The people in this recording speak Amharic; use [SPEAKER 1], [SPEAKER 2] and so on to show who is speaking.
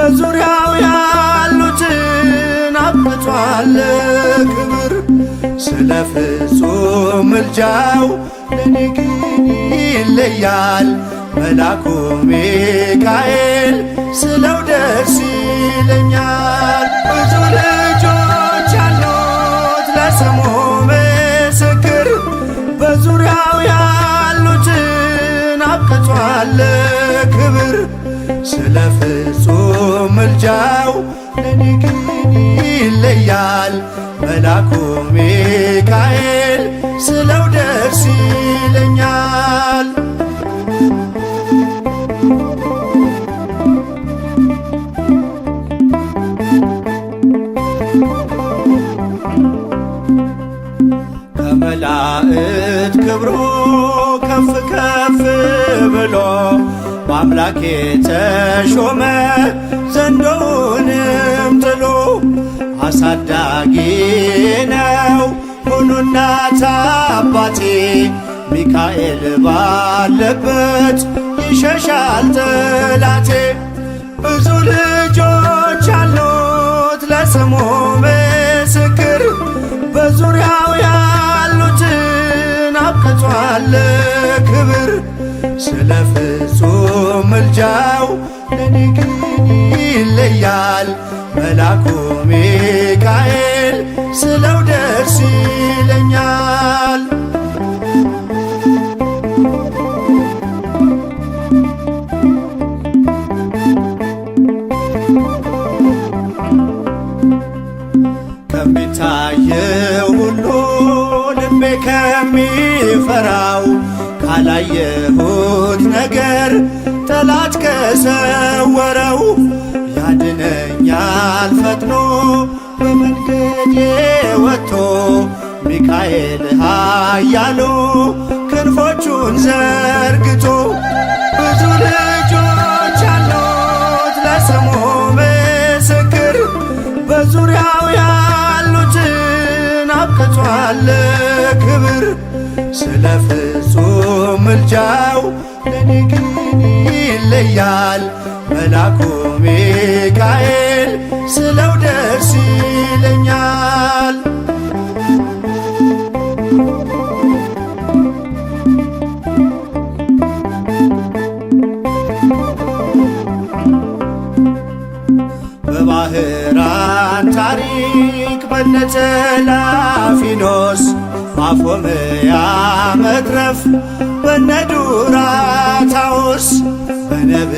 [SPEAKER 1] በዙሪያው ያሉትን አብቅቷል ክብር። ስለ ፍጹም ምልጃው ለኔ ግን ይለያል መላኩ ሚካኤል ስለው ደስ ይለኛል። ብዙ ልጆች ያሉት ለስሙ ምስክር በዙሪያው ያሉትን አብቅቷል ክብር። ስለ ፍጹም ምልጃው ለኔ ግን ይለያል መላኩ ሚካኤል ስለው ደስ ይለኛል። ከመላእክት ክብሩ ከፍ ከፍ ብሎ በአምላክ የተሾመ ዘንዶውንም ጥሎ አሳዳጊ ነው ሆኖ እናት አባቴ ሚካኤል ባለበት ይሸሻል ጠላቴ። ብዙ ልጆች አሉት ለስሙ ምስክር በዙሪያው ያሉትን አብቅቷል ክብር። ስለ ፍጹም ምልጃው ለኔ ግን ይለያል መላኩ ሚካኤል ስለው ደስ ይለኛል። ከሚታየው ሁሉ ልቤ ከሚፈራው ካላየሁት ነገር ጠላት ከሰወረው ያድነኛል ፈጥኖ በመንገዴ ወጥቶ ሚካኤል ኃያሉ ክንፎቹን ዘርግቶ። ብዙ ልጆች አሉት ለስሙ ምስክር በዙሪያው ያሉትን አብቅቷል ክብር። ስለ ፍጹም ምልጃው ለኔ ግን ይለያል መላኩ ሚካኤል ስለው ደስ ይለኛል። በባህራን ታሪክ በነተላፊኖስ ማፎምያ መትረፍ በነዱራታውስ በነብ